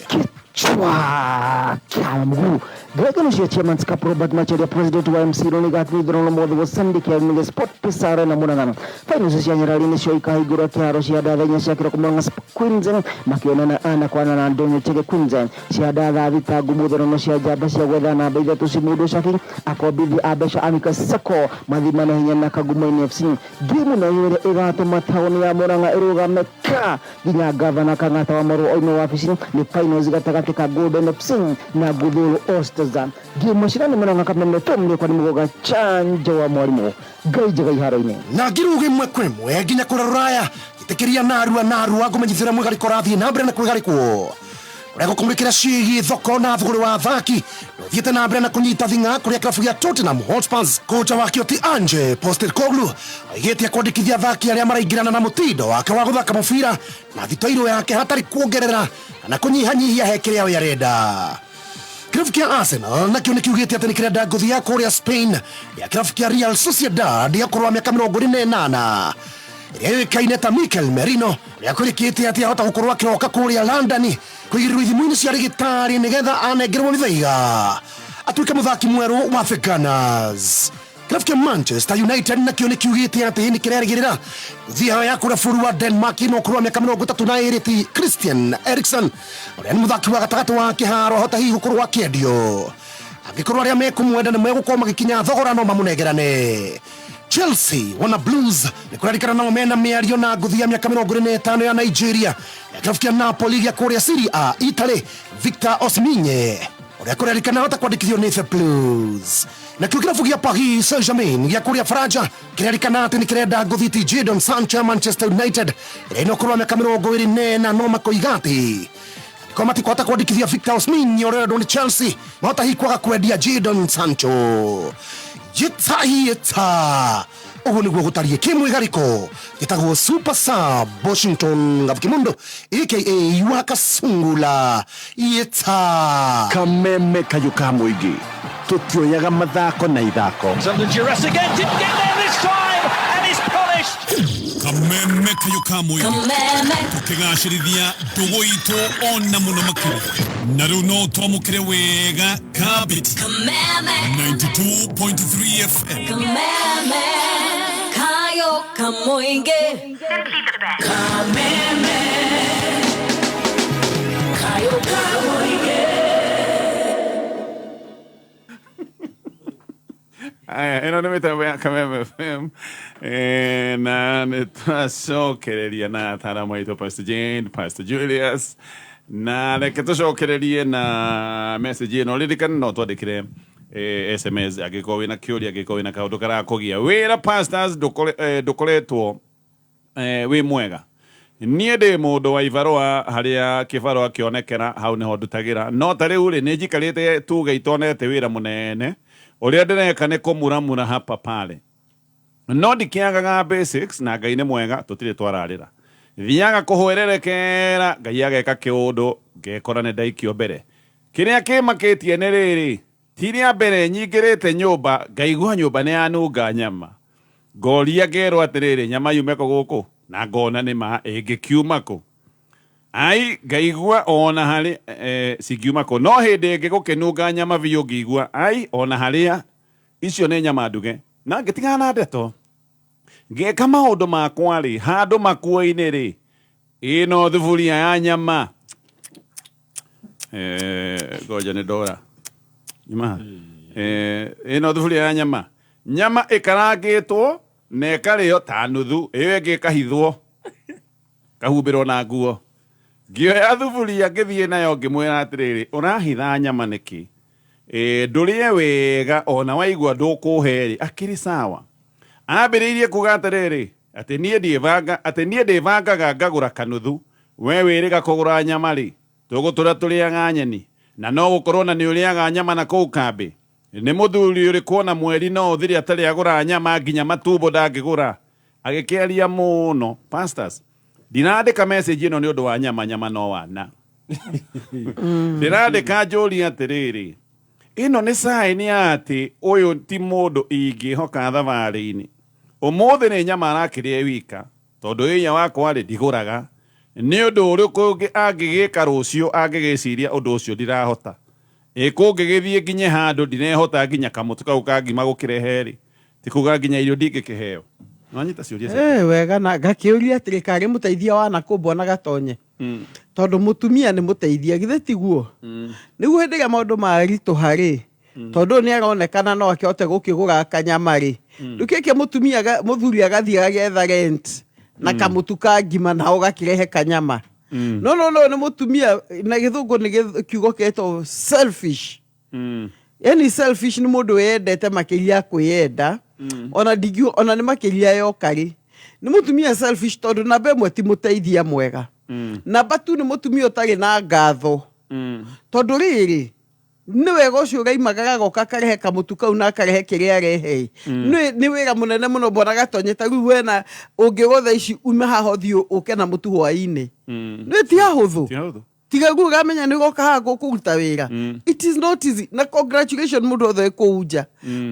Kichwa kya mguu. Gregory cia Chairman's Cup Robert Macharia president wa MC Ronnie Gathithrono mothe wa Sunday kĩa Sport Pesa Arena Murang'a. Finals cia Nyarari nĩcio ikahingũra kĩharo cia ndatha inya cia kĩroko Murang'a Queens makĩonana ana kwa ana na Ndonyo Chege Queens. Cia ndatha thita ngũmũthorono cia njamba cia gwetha namba ithatũ Cimundu Shaki akombithi a mbeca Amika Sacco mathima na hinya na Kagumo FC. Ngĩmu nayo ĩrĩa ĩgatũma taũni ya Murang'a ĩrũgame ka nginya gavana Kang'ata wa Marũa oime wabici nĩ finals gatagatĩ ka Golden FC na Guthuru All Stars. Ngĩmu cirani Murang'a Kameme Tom kwa nĩ Chanja wa Mwarimũ Ngai njega iharo-inĩ. Na ngiruga ĩmwe kwa ĩmwe nginya kũrĩa Rũraya ĩtĩkĩria narua narua ngũmenyithĩra mwĩgarĩko ũrathiĩ na mbere na kwĩgarĩkwo. Ũrĩa gũkũmũrĩkĩra ciĩgiĩ thoko na thũgũrĩ wa athaki nĩũthiĩte na mbere na kũnyita thing'a kũrĩa kĩrabu gĩa Tottenham Hotspurs. Kocha wakĩo ti Ange Postecoglou oigĩte akwandĩkithia athaki arĩa maraingĩrana na mũtindo wake wa gũthaka mũbira na thitoirũ yake hatarĩ kuongerera kana kũnyihanyihia he kĩrĩa we arenda. Kĩrabu kĩa Arsenal nakĩo nĩkiugĩte atĩ nĩkĩrenda ngũthi ya kũrĩa Spain ya kĩrabu kĩa Real Sociedad ya ũkũrũ wa mĩaka 28 ĩrĩa yũĩkaine ta Mikel Merino ũrĩa kwĩrĩkĩte atĩ ahota gũkorwo akĩroka kũrĩa London kũigĩrĩrwo ithimo-inĩ cia rĩgĩtarĩ nĩgetha anengerwo mĩthaiga atuĩke mũthaki mwerũ wa The Gunners. Kĩrabu kĩa Manchester United nakĩo nĩkiugĩte atĩ nĩkĩrerĩgĩrĩra gũthiĩ ya kũrĩa bũrũri wa Denmark na ũkũrũ wa mĩaka 32 ti Christian Eriksen ũrĩa nĩ mũthaki wa gatagatĩ wa kĩharo ahota hihi gũkorwo akĩendio angĩkorwo arĩa mekũmwenda nĩ megũkorwo magĩkinya thogora no mamũnengerane. Chelsea wana Blues nĩ kũrerĩkana nao mena mĩario na ngũthi ya mĩaka 25 ya Nigeria ya kĩrabu kĩa Napoli gĩa kũrĩa Serie A Italy Victor Osimhen ũrĩa kũrerĩkana ahota kwandĩkithio nĩ The Blues. Nakĩo kĩrabu gĩa Paris Saint-Germain gĩa kũrĩa Faranja kĩrerĩkana atĩ nĩ kĩrenda ngũthi ti Jadon Sancho ya Manchester United ĩrĩa ĩna ũkũrũ wa mĩaka 24 no makoiga atĩ angĩkorwo matikũhota kwandĩkithia Victor Osimhen ũrĩa ũrendwo nĩ Chelsea mahota hihi kwaga kwendia Jadon Sancho. Yĩta ũguo nĩguo gũtariĩ kĩmwĩgarĩko gĩtagwo Super Sub Washington Gathikimundo aka Wakasungula. Yĩta Kameme kayũ ka mũingĩ tũtioyaga mathako na ithako. Kameme kayũ ka mũingĩ tũkĩgacĩrithia ndũgũ itũ ona mũno makĩria na rĩu no twamũkĩre wega Kabiti 92.3 FM. Kameme kayo kamoinge. Kameme kayo kamoinge. Aya, ĩno nĩ mĩtambo ya Kameme FM na nĩ twacokereria na ataaramu aitũ Pastor Jane, Pastor Julius na reke tũcokererie na message ĩno. Ririkana no twandĩkĩre SMS angĩkorwo wĩna kĩũria, angĩkorwo wĩna kaũndũ karakũgia. Wĩra pastors ndũkoretwo Wĩ mwega. Niĩ ndĩ mũndũ wa ibarũa, harĩa kĩbarũa kĩonekera hau nĩho ndutagĩra. No ta rĩu rĩ, nĩ njikarĩte tuge itonete wĩra mũnene, ũrĩa ndĩreka nĩ kũmuramura hapa pale. No ndikĩagaga basics na Ngai nĩ mwega tũtirĩ twararĩra. Thiaga kũhwererekera Ngai ageka kĩũndũ ngekora nĩ ndaikio mbere. Kĩrĩa kĩmakĩtie nĩ rĩrĩ, ti rĩa mbere nyingĩrĩte nyũmba ngaigua nyũmba nĩ yanunga nyama. Ngoria ngerwo atĩrĩrĩ, nyama yume kũ gũkũ? Na ngona nĩ ma ĩngĩkiuma kũ? Ai, ngaigua ona harĩ cingiuma kũ? No hĩndĩ ĩngĩ gũkĩnunga nyama biũ ngĩigua ai ona harĩa icio nĩ nyama nduge. Na ngĩtigana na ndeto. Ngĩka maũndũ makwa rĩ, handũ makuo-inĩ rĩ, ĩno thuburia ya nyama. Ngoja nĩ ndora. Nyuma. Ĩno thuburia ya nyama. Nyama ĩkarangĩtwo na ĩkarĩo ta nuthu, ĩyo ĩngĩ ĩkahithwo. Kahumbĩrwo na nguo. Ngĩoya thuburia ngĩthiĩ nayo ngĩmwĩra atĩrĩrĩ, ũrahitha nyama nĩkĩ? Ndũrĩe wega ona waigua ndũkũhe rĩ, akĩrĩ sawa. Ambĩrĩirie kuga atĩrĩrĩ, atĩ niĩ ndiĩbanga, atĩ niĩ ndĩbangaga ngagũra kanuthu, we wĩrĩga kũgũra nyama rĩ, tũgũtũra tũrĩaga nyeni, na no gũkorwo na nĩ ũrĩaga nyama na kũu kambĩ. Nĩ mũthuri ũrĩkũ ona mweri no ũthire atarĩ agũra nyama nginya matumbo ndangĩgũra. Agĩkĩaria mũno. Pastors, ndinandĩka message ĩno nĩ ũndũ wa nyama, nyama no wana. Ndĩrandĩka njũrie atĩrĩrĩ, ĩno nĩ sign ya atĩ ũyũ ti mũndũ ingĩhoka thabarĩ-inĩ. Ũmũthĩ nĩ nyama arakĩrĩa e wika, tondũ ĩya wakwa rĩ ndigũraga. Nĩ ũndũ ũrĩkũ ũngĩ angĩgĩka rũciũ angĩgĩciria ũndũ ũcio ndirahota? Ĩ kũngĩgĩthiĩ nginye handũ ndirehota nginya kamũtũ kau ka ngima gũkĩrehe rĩ, ti kuga nginya irio ndingĩkĩheo? Nĩwanyita ciũria ciakwa? Wega na ngakĩũria atĩrĩ, karĩ mũteithia wa nakũmbwa na gatonye? Tondũ mũtumia nĩ mũteithia, githĩ tiguo? Nĩguo hĩndĩ ĩrĩa maũndũ maritũha rĩ, tondũ ũyũ nĩ aronekana no akĩhote gũkĩgũra kanyama rĩ, rĩu kĩkĩ mũtumia mũthuri agathiĩ agetha rent na kamũtu ka ngima na ũgakĩrehe kanyama. No, no, no, nĩ mũtumia, na gĩthũngũ nĩ kiugo kĩetwo selfish. Yani selfish nĩ mũndũ wĩyendete makĩria ya kwĩyenda. Ona ndingiuga, ona nĩ makĩria ya ũkarĩ. Nĩ mũtumia selfish tondũ namba ĩmwe ti mũteithia mwega. Namba tu nĩ mũtumia ũtarĩ na ngatho. Tondũ rĩrĩ, nĩ wega ũcio ũraimagara agoka akarehe kamũtu kau na akarehe kĩrĩa arehe. Nĩ wĩra mũnene mũno bwana Gatonye, ta rĩu wena ũngĩrwo thaa ici ume haha ũthiĩ ũke na mũtu hwaĩ-inĩ. Nĩ ti hahũthũ. Ti hahũthũ. Tiga rĩu ũramenya nĩ ũroka haha kũruta wĩra. It is not easy. Na congratulation mũndũ othe kũu nja.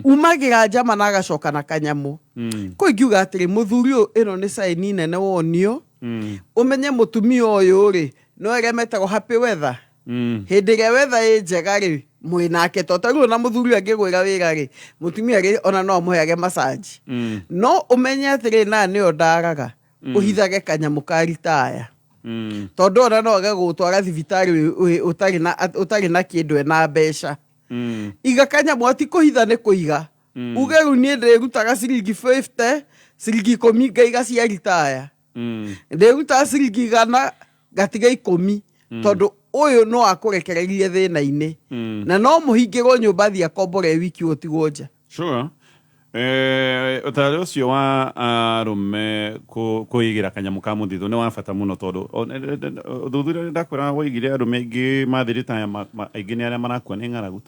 Umagĩra njama na agacoka na kanyamũ. Kũu ingiuga atĩrĩ, mũthuri ũyũ ĩno nĩ sign nene wonio. Ũmenye mũtumia ũyũ rĩ, no arĩa metagwo happy weather. Hĩndĩ ĩrĩa weather ĩ njega rĩ, mwĩ nake to ta rĩu ona mũthuri ũyũ angĩgwĩra wĩra rĩ, mũtumia rĩ ona no amũheage massage. No ũmenye atĩrĩ, na nĩyo ndaraga, ũhithage kanyamũ ka ritaya. Tondũ ona no age gũgũtwara thibitarĩ ũtarĩ na kĩndũ ena mbeca. Iga kanyamũ, ati kũhitha nĩ kũiga. Uge rĩu niĩ ndĩrutaga ciringi 50, ciringi ikũmi ngaiga cia ritaya. Ndĩrutaga ciringi igana ngatiga ikũmi. Tondũ ũyũ no akũrekererie thĩna-inĩ. Na no mũhingĩrwo nyũmba thiĩ akombore wiki ũtigwo nja. Sure. Ũtaaro ũcio wa arũme kwĩigĩra kanyamũ ka mũthithũ nĩ wa bata mũno tondũ ũthuthuria nĩ ndakwĩra woigire arũme aingĩ mathiĩ ritaya aingĩ nĩ arĩa marakua nĩ ng'aragu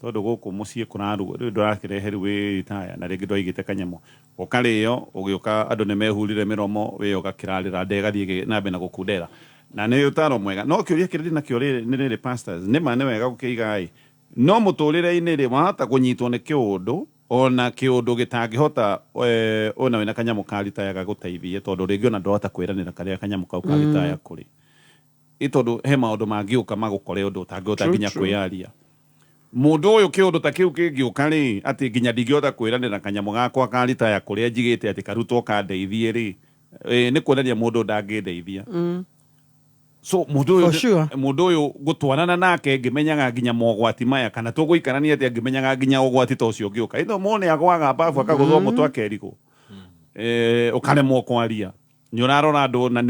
tondũ gũkũ mũciĩ kũrarugwo rĩu ndũrakĩrehe rĩu wĩ ritaya na rĩngĩ ndwaigĩte kanyamũ ũkarĩo ũgĩũka andũ nĩ mehurire mĩromo wĩ ũgakĩrarĩra nda ĩgathiĩ na mbere na gũkundera na nĩ ũtaro mwega no kĩũria kĩrĩa ndĩ nakĩo rĩrĩ nĩ rĩrĩ pastors nĩ ma nĩ wega gũkĩiga ĩ no mũtũrĩre-inĩ rĩ wahota kũnyitwo nĩ kĩũndũ ona kĩũndũ gĩtangĩhota ona wĩna kanyamũ ka ritaya gagũteithie tondũ rĩngĩ ona ndwahota kwĩranĩra karĩa kanyamũ kau ka ritaya kũrĩ ĩ tondũ he maũndũ mangĩũka magũkore ũndũ ũtangĩhota nginya kwĩyaria mũndũ ũyũ kĩũndũ ta kĩu kĩngĩũka rĩ atĩ nginya ndingĩhota kwĩranĩra kanyamũ gakwa ka ritaya kũrĩa njigĩte atĩ karutwo kandeithie rĩ nĩ kuonania mũndũ ndangĩndeithia. So mũndũ ũyũ For sure. mũndũ ũyũ gũtwarana nake ngĩmenyaga nginya mogwati maya kana tũgũikarania atĩa ngĩmenyaga nginya ũgwati ta ũcio ũngĩũka ĩno mũndũ nĩ agwaga mbabu akagũthwo mũtwe akerigwo. Ũkaremwo kwaria nĩ ũrarora andũ na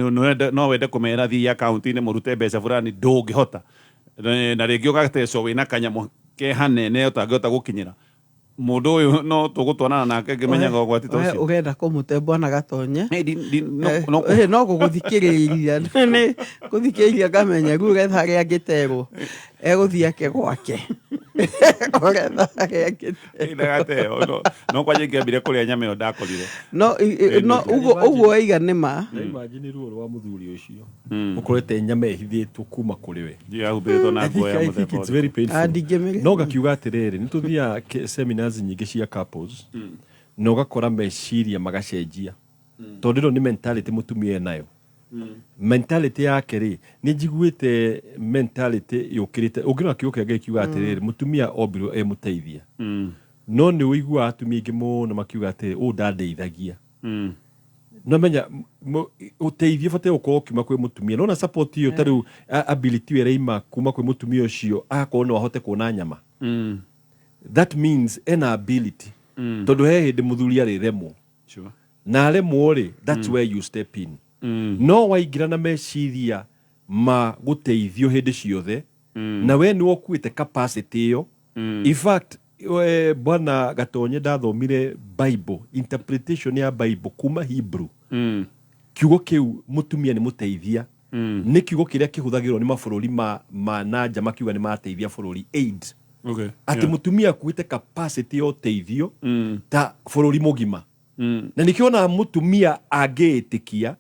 no wende kũmera thiĩ akaunti-inĩ mũrute mbeca fulani ndũngĩhota. Na rĩngĩ ũgatecwo wĩna kanyamũ ke hanene ũtangĩhota gũkinyĩra. Mũndũ ũyũ no tũgũtwarana nake ngĩmenyaga ũgwati ta We ũcio. Ũrenda kũmũte bwana Gatonye. Hey, no, No gũgũthikĩrĩria nĩ gũthikĩrĩria ngamenya rĩu ũretha harĩa angĩterwo egũthiĩ ake gwake ũretha harĩa angĩterwo. Ndagateo, no kwanja ingĩambire kũrĩa nyama ĩyo ndakorire. No no ũguo ũguo waiga nĩ ma. Na imagine ruo rwa muthuri ucio ukorete nyama ĩhithĩtwo kuma kũrĩ we. Yahumbĩrĩtwo na I nguo think, ya I think mũthemba it's ũrĩkũ. very painful. Ah, ndingĩmĩrĩa. No ngakiuga atĩrĩrĩ, nĩ tũthiaga seminars nyingĩ cia couples na ũgakora meciria magacenjia tondũ ĩno nĩ mentality mũtumia enayo. Mentality yake rĩ, nĩ njiguĩte mentality yũkĩrĩte. Ũngĩrora kiugo kĩa Ngai kiuga atĩrĩrĩ, mũtumia ombirwo e mũteithia, no nĩ ũiguaga atumia aingĩ mũno makiuga atĩrĩ, ũũ ndandeithagia. No menya ũteithio ũbataire gũkorwo ũkiuma kwĩ mũtumia, nona support ĩyo ta rĩu ability ĩyo ĩraima kuma kwĩ mũtumia ũcio, agakorwo no ahote kuona nyama, that means ena ability, tondũ he hĩndĩ mũthuri arĩremwo. Na aremwo rĩ, that's where you step in. No waingĩra na meciria ma gũteithio hĩndĩ ciothe na we nĩ ũkuĩte capacity ĩyo. In fact, bwana Gatonye, ndathomire Bible interpretation ya Bible kuma Hebrew. Kiugo kĩu mũtumia nĩ mũteithia nĩ kiugo kĩrĩa kĩhũthagĩrwo nĩ mabũrũri ma nanja makiuga nĩ mateithia bũrũri, aid, atĩ mũtumia akuĩte capacity ya ũteithio ta bũrũri mũgima. Na nĩkĩo ona mũtumia angĩĩtĩkia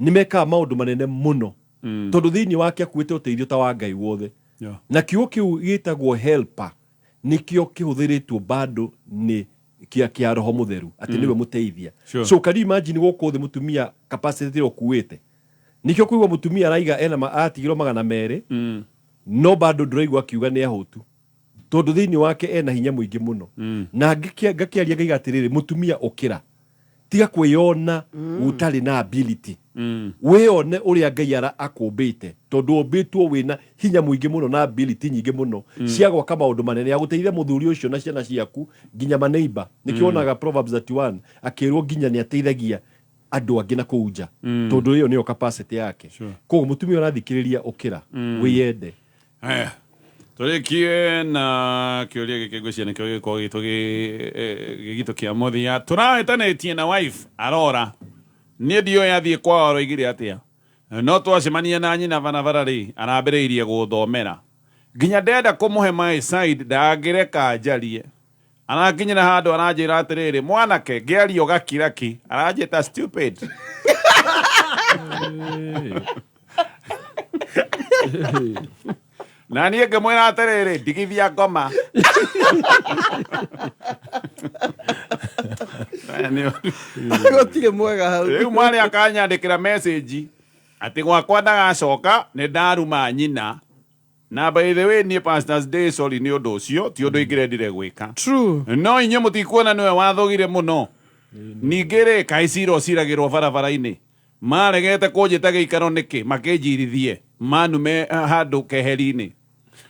nĩ mekaga maũndũ manene mũno, tondũ thĩinĩ wake akuĩte ũteithio ta wa Ngai wothe. Na kiugo kĩu gĩtagwo helper nĩkĩo kĩhũthĩrĩtwo bado nĩ kĩa roho mũtheru atĩ nĩwe mũteithia. So can you imagine gũkũ thĩ mũtumia capacity ĩrĩa ũkuĩte? Nĩkĩo kũigua mũtumia araiga ena atigirwo 200, no bado ndũraigua akiuga nĩ ahũtu, tondũ thĩinĩ wake ena hinya mũingĩ mũno. Na ngakĩaria ngaiga atĩrĩrĩ, mũtumia ũkĩra, tiga kwĩyona ũtarĩ na ability, wĩyone ũrĩa Ngai ara akũmbĩte, tondũ ũmbĩtwo wĩna hinya mũingĩ mũno na ability nyingĩ mũno cia gwaka maũndũ manene ya gũteithia mũthuri ũcio na ciana ciaku nginya maneiba. Nĩkĩo wonaga Proverbs 31 akĩrwo nginya nĩ ateithagia andũ angĩ na kũu nja, tondũ ĩyo nĩyo capacity yake. Koguo mũtumia ũrathikĩrĩria, ũkĩra wĩyende. Haya. Tũrĩkie na kĩũria gĩkĩ, ngwĩciria nĩkĩo gĩgĩkorwo gĩtũ gĩgitũ kĩa mũthia. Tũrahĩtanĩtie na wife arora, niĩ ndioĩ athiĩ kwao aroigire atĩa, no twacemania na nyina barabara rĩ, arambĩrĩirie gũthomera nginya ndenda kũmũhe my side ndangĩreka njarie. Arakinyĩra handũ aranjĩra atĩrĩrĩ, mwanake ngĩaria ũgakiraki, aranjĩta stupid. Na niĩ ngĩmwĩra atĩrĩrĩ, ndigithia ngoma. Aya Gũtirĩ mwega hau. Rĩu mwarĩ akanyandĩkĩra message atĩ gwakwa ndagacoka, nĩ ndaruma nyina. Na by the way, niĩ Pastors Day, sorry nĩ ũndũ ũcio, ti ũndũ ingĩrendire gwĩka. No inyuĩ mũtikuona nĩwe wathogire mũno. Ningĩ rĩ, kaĩ cira ũciragĩrwo barabara-inĩ? Maregete kũnjĩta gĩikaro nĩkĩ makĩnjirithie manume handũ keheri-inĩ?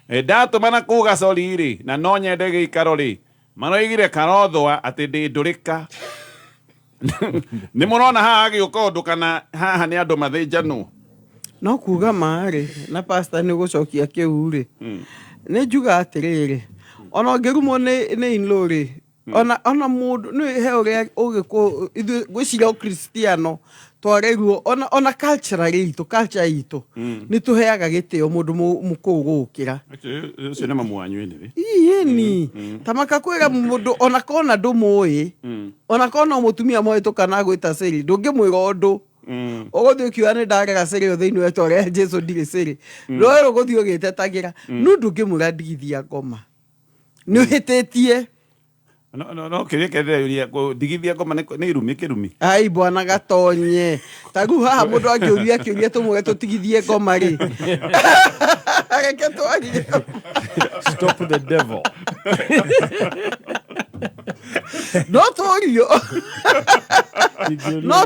Ndatũmana kuga sorry rĩ, na no nyende gĩikaro rĩ, maroigire karothwa atĩ ndĩ ndũrĩka. Nĩ mũrona haha hagĩũka ũndũ kana haha nĩ andũ mathĩnjanwo? No kuga ma rĩ, na pastor nĩ ũgũcokia kĩu rĩ, nĩ njuga atĩrĩrĩ, ona ũngĩrumwo nĩ in-law rĩ, ona mũndũ nĩ he ũrĩa ũgĩkũ ithuĩ ngwĩciria ũkristiano twarerirwo ona culturally itũ, culture itũ nĩ tũheaga gĩtĩo mũndũ mũkũrũ gũgũkĩra. Ũcio nĩ mamu wanyu anyway. Ĩni ta makakwĩra mũndũ ona kona ndũmũĩ, ona kona mũtumia mwahĩtũka gwĩta cĩrĩ, ndũngĩmwĩra ũndũ. Ũgũthiĩ ũkiuga nĩ ndarega cĩrĩ o thĩinĩ wa ĩtwa rĩa Jesu, ndirĩ cĩrĩ rũĩ rũgũthiĩ ũgĩtetagĩra, no ndũngĩmwĩra ndigithia ngoma, nĩ ũhĩtĩtie. No kĩrĩa kĩndĩreyũria, ndigithia ngoma nĩ irumi kĩrumi? Ai bwana Gatonye, ta rĩu haha mũndũ angĩũria kĩũria tũmwĩre tũtigithie ngoma rĩ, reke twarie. Stop the devil. No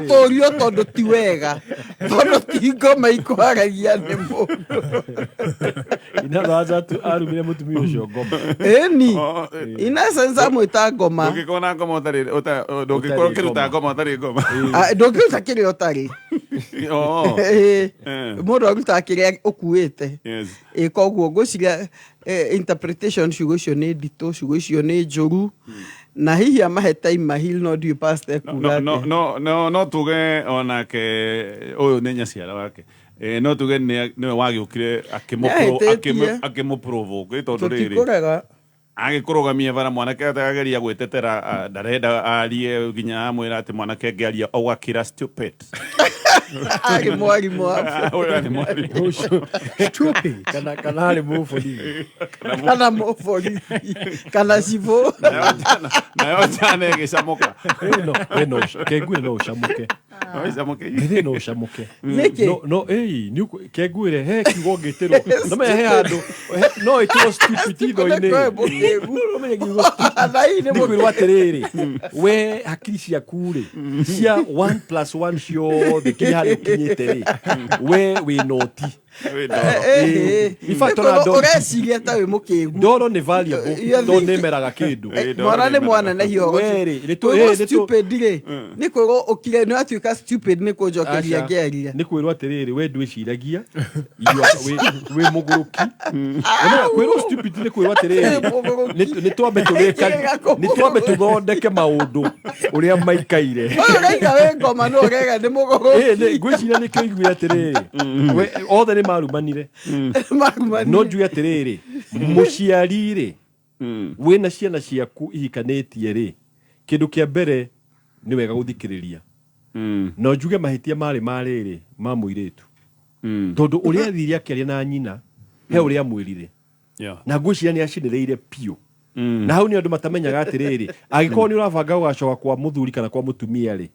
tũrio tondũ ti wega, tondũ ti ngoma ikwaragia nĩ mũndũ. In other words, arumire mũtumia ũcio ngoma. Ĩni, in essence amwĩta ngoma. Ndũngĩkorwo na ngoma ũtarĩ ndũngĩkorwo ũkĩruta ngoma ũtarĩ ngoma. Ah, ndũngĩruta kĩrĩa ũtarĩ. Ĩĩ. Mũndũ arutaga kĩrĩa ũkuĩte. Ĩ koguo ngwĩciria interpretation ciugo icio nĩ nditũ, ciugo icio nĩ njũru. Na hihi amahe time mahil no ndiũ pastor No, ekuga no, atĩa. no, no, no tuge onake ũyũ nĩ nyaciara wake. No tuge nĩwe wagĩũkire Nĩahĩtĩtie. akĩmũprovoke tondũ rĩrĩ Tũtikũrega. Agĩkũrũgamia bara mwanake atageria gwĩtetera, ndarenda arie nginya amwĩra atĩ mwanake angĩaria ũgakira stupid. Arĩ mwarimũ wa Ũyũ arĩ mwarimũ. Stupid. Kana arĩ mũborithi. Kana mũborithi kana cibũ. Nayo njana ĩgĩcamũka. We no kenguire no ũcamũke. No ĩcamũke. Githĩ no ũcamũke. Nĩkĩ? No ĩi nĩ kenguire he kiugo ngĩtĩrwo. No menya he handũ no ĩtĩrwo stupid itho-inĩ. Nĩ mũkĩgu. No menye kiugo stupid. Na hihi nĩ Nĩ kwĩrwo atĩrĩrĩ, we hakiri ciaku rĩ cia 1 plus 1 ciothe kinya harĩa ũkinyĩte rĩ, we wĩ noti. Wĩ ndoro. In fact, ona ndoro- Ũreciria ta wĩ mũkĩgu. Ndoro nĩ valuable You tondũ think- nĩ ĩmeraga kĩndũ. Ĩ, ndoro Mwana nĩ nĩ mwana na hiyo We rĩ, nĩ tũ- kwĩrwo ĩ, nĩ tũ- stupid rĩ nĩ kwĩrwo ũkire nĩ watuĩka stupid nĩ kũnjokeria Aca. ngĩaria. Nĩ kwĩrwo atĩrĩrĩ, we ndwĩciragia, you are- wĩ mũgũrũki. Ũmenya, kwĩrwo stupid nĩ kwĩrwo atĩrĩrĩ, Mũgũrũki. nĩ twambe tũrĩkanie, nĩ twambe tũthondeke maũndũ ũrĩa maikaire. Ũyũ ũraiga wĩ ngoma no ũraiga nĩ Ĩ, mũgũrũki. Ngwĩciria nĩkĩo iguire atĩrĩrĩ, othe nĩ marumanire. Marumanire. No njuge atĩrĩrĩ, mũciari rĩ wĩna ciana ciaku ihikanĩtie rĩ, kĩndũ kĩa mbere nĩ wega gũthikĩrĩria. No njuge mahĩtia marĩ ma rĩrĩ ma mũirĩtu, tondũ ũrĩa athire akĩaria na nyina he ũrĩa amwĩrire, na ngwĩciria nĩ acinĩrĩire piũ. Na hau nĩ andũ matamenyaga atĩrĩrĩ, angĩkorwo nĩ ũrabanga gũgacoka kwa mũthuri kana kwa mũtumia rĩ,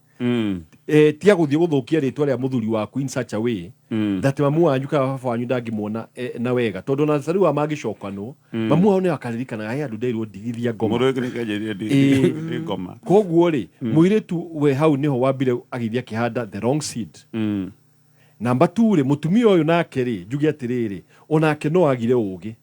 tiga gũthiĩ gũthũkia rĩtwa rĩa mũthuri waku in such a way that mamu wanyu kana baba wanyu ndangĩmuona na wega, tondũ ona tarĩu wa mangĩcokanwo, mamu wao nĩ akaririkanaga he andũ nderirwo ndigithia ngoma. Mũndũ wĩkĩ nĩkĩanjĩrire Ĩ. ndi ngoma. Koguo rĩ, mũirĩtu we hau nĩho wambire agĩthiĩ akĩhanda the wrong seed. Namba 2 rĩ, mũtumia ũyũ nake rĩ, njuge atĩrĩrĩ, onake no agire ũgĩ,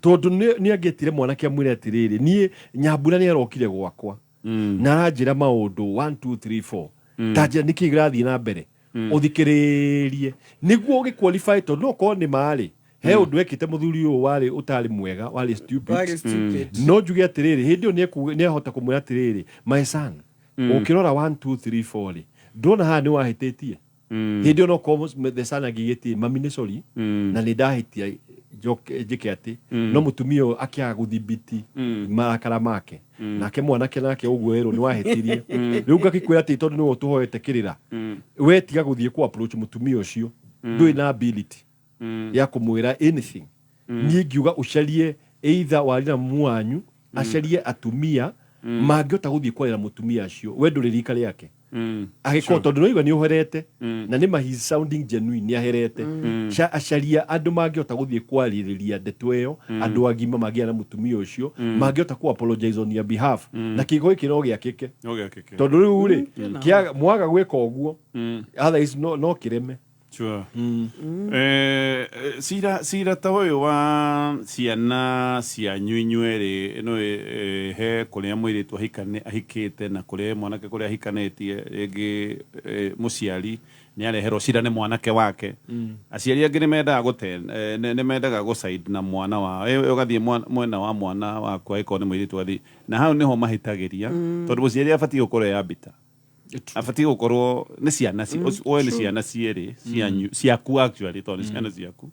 tondũ nĩ angĩetire mwanake amwĩre atĩrĩrĩ, niĩ Nyambura nĩ arokire gwakwa na aranjĩra maũndũ 1 2 3 4, ta njĩra nĩkĩ kĩrathiĩ na mbere, ũthikĩrĩrie nĩguo ũgĩqualify, tondũ no korwo nĩ marĩ he ũndũ ekĩte mũthuri ũyũ warĩ ũtarĩ mwega, warĩ stupid. Warĩ stupid. No njuge atĩrĩrĩ, hĩndĩ ĩyo nĩahota kũmwĩra atĩrĩrĩ, my son, ũkĩrora 1 2 3 4 rĩ, ndona haha nĩ wahĩtĩtie. Hĩndĩ ĩyo no korwo the son angĩgĩtie, mami nĩ sorry na nĩ ndahĩtia, njĩke atĩ. No mũtumia ũyũ akĩaga gũthibiti marakara make, nake mwanake nake ũguo erwo nĩ wahĩtirie, rĩu ngakĩkwĩra atĩ tondũ nĩwe ũtũhoete kĩrĩra, we tiga gũthiĩ kũ approach mũtumia ũcio, ndũrĩ na ability ya kũmwĩra anything. Niĩ ngiuga ũcarie either warie na mamu wanyu, acarie atumia mangĩhota gũthiĩ kwarĩra mũtumia acio, we ndũrĩ rika rĩake, agĩkorwo tondũ nĩwaigua nĩ ũherete na nĩ ma he's sounding genuine, nĩ aherete. Acaria andũ mangĩhota gũthiĩ kwarĩrĩria ndeto ĩyo, andũ agima mangĩaria na mũtumia ũcio, mangĩhota kũ apologize on your behalf, na kĩgo gĩkĩ no gĩakĩke. No gĩakĩke. Tondũ rĩu rĩ, mwaga gwĩka ũguo, otherwise no kĩreme. Sure. Cira ta ũyũ wa ciana cianyu inyuerĩ no he kũrĩa mũirĩtu ahikĩte na kũrĩa mwanake kũrĩa ahikanĩtie, rĩngĩ mũciari nĩ areherwo cira nĩ mwanake wake. Aciari angĩ nĩ mendaga gũte, nĩ mendaga gũside na mwana wao. Ũgathiĩ mwena wa mwana waku angĩkorwo nĩ mũirĩtu athiĩ na hau nĩho mahĩtagĩria, tondũ mũciari abatiĩ gũkorwo e arbiter, abatiĩ gũkorwo nĩ ciana we nĩ ciana cierĩ cianyu, ciaku actually, tondũ nĩ ciana ciaku.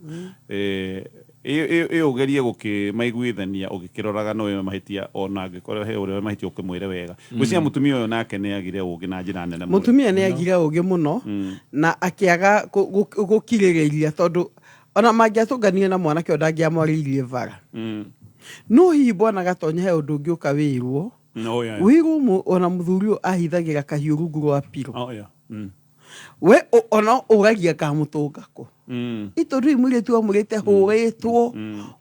Ĩ ũgerie gũkĩmaiguithania ũgĩkĩroraga no we mahĩtia, ona angĩkorwo he ũrĩa mahĩtia ũkĩmwĩre wega. Gwĩciria mũtumia ũyũ nake nĩ agire ũgĩ na njĩra nene mũno. Mũtumia nĩ agire ũgĩ mũno na akĩaga gũkirĩrĩria, tondũ ona mangĩatũnganire na mwanake ũyũ ndangĩamwarĩirie bara. No hihi bwana Gatonye he ũndũ ũngĩ ũka wĩrwo No, yeah. wĩrwo ona mũthuri ũyũ ahithagĩra kahiũ rungu rwa piro. Oh, yeah. We ona ũragia ngamũtũnga kũ? Itondũ rĩu mũirĩtu amwĩrĩte hũrĩtwo,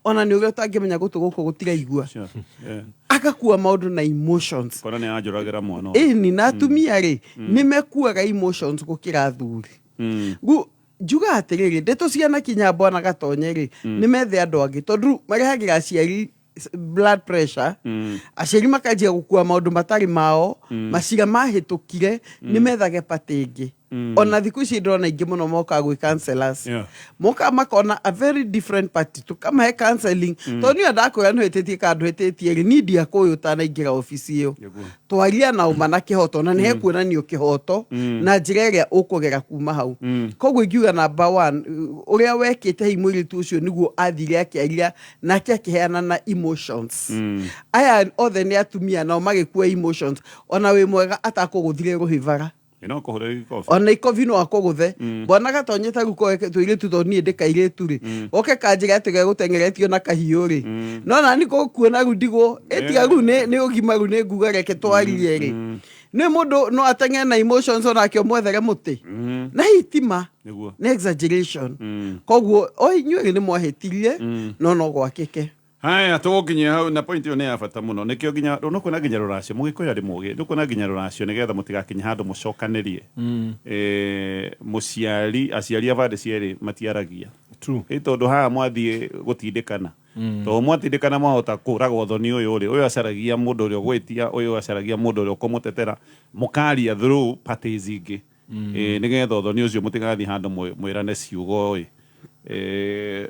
ona nĩ ũrĩa ũtangĩmenya gũtũ gũkũ gũtiraigua. Sure. Yeah. Agakua maũndũ na emotions. Kora nĩ anjũragĩra mwana ũyũ. Ĩni, na atumia rĩ nĩ mekuaga emotions gũkĩra athuri. Rĩu njuga atĩrĩrĩ, ndeto ciana kinya bwana Gatonye rĩ, nĩ methe andũ angĩ, tondũ rĩu marehagĩra aciari blood pressure, aciari makanjia gũkua maũndũ matarĩ mao, macira mahĩtũkire, nĩ methage patĩ ĩngĩ. Ona thikũ ici ndĩrona aingĩ mũno mokaga gwĩ counselors. Mokaga makona a very different party, tũkamahe counseling, tondũ niĩ ndakwĩra nĩ hĩtĩtie kana ndũhĩtĩtie rĩ, niĩ ndiakũĩ ũtanaingĩra obici ĩyo. Twaria na ũma na kĩhoto, na nĩ hekuonanio kĩhoto na njĩra ĩrĩa ũkũgera kuma hau. Koguo ingiuga number one, ũrĩa wekĩte hihi mũirĩtu ũcio nĩguo athire akĩaria nake akĩheana na emotions. Aya othe nĩ atumia, nao magĩkua emotions. Ona wĩ mwega atakũgũthire rũhĩ bara. Ĩno kũhũra ikobi. Ona ikobi no akũgũthe. Mbona gatonyete rĩu koe tũirĩtu, tondũ niĩ ndĩ kairĩtu rĩ, goke kanjĩre atĩ gegũteng'eretio na kahiũ rĩ, no nani gũkuona rĩu ndigwo ĩtiga rĩu nĩ ũgima rĩu nĩ nguga reke twarie rĩ, nĩ mũndũ no ateng'ere na emotions onake ũmwethere mũtĩ na hitima. Nĩ exaggeration. Koguo o inyuĩ nĩ mwahĩtirie, no gwakĩke. Haya, tũgũkinyia hau na point ĩyo nĩ ya bata mũno. Nĩkĩo nginya nũkuona nginya rũracio mũgĩkũyũ arĩ mũgĩ, nĩkuona nginya rũracio nĩgetha mũtigakinye handũ mũcokanĩrie. Mũciari, aciari a bande cierĩ matiaragia. Ĩ tondũ haha mwathiĩ gũtindĩkana, tondũ mwatindĩkana mwahota kũraga ũthoni ũyũ rĩ, ũyũ acaragia mũndũ ũrĩa ũgwĩtia, ũyũ acaragia mũndũ ũrĩa ũkũmũtetera, mũkaria through parties ingĩ. Nĩgetha ũthoni ũcio mũtigathiĩ handũ mwĩrane ciugo ĩ.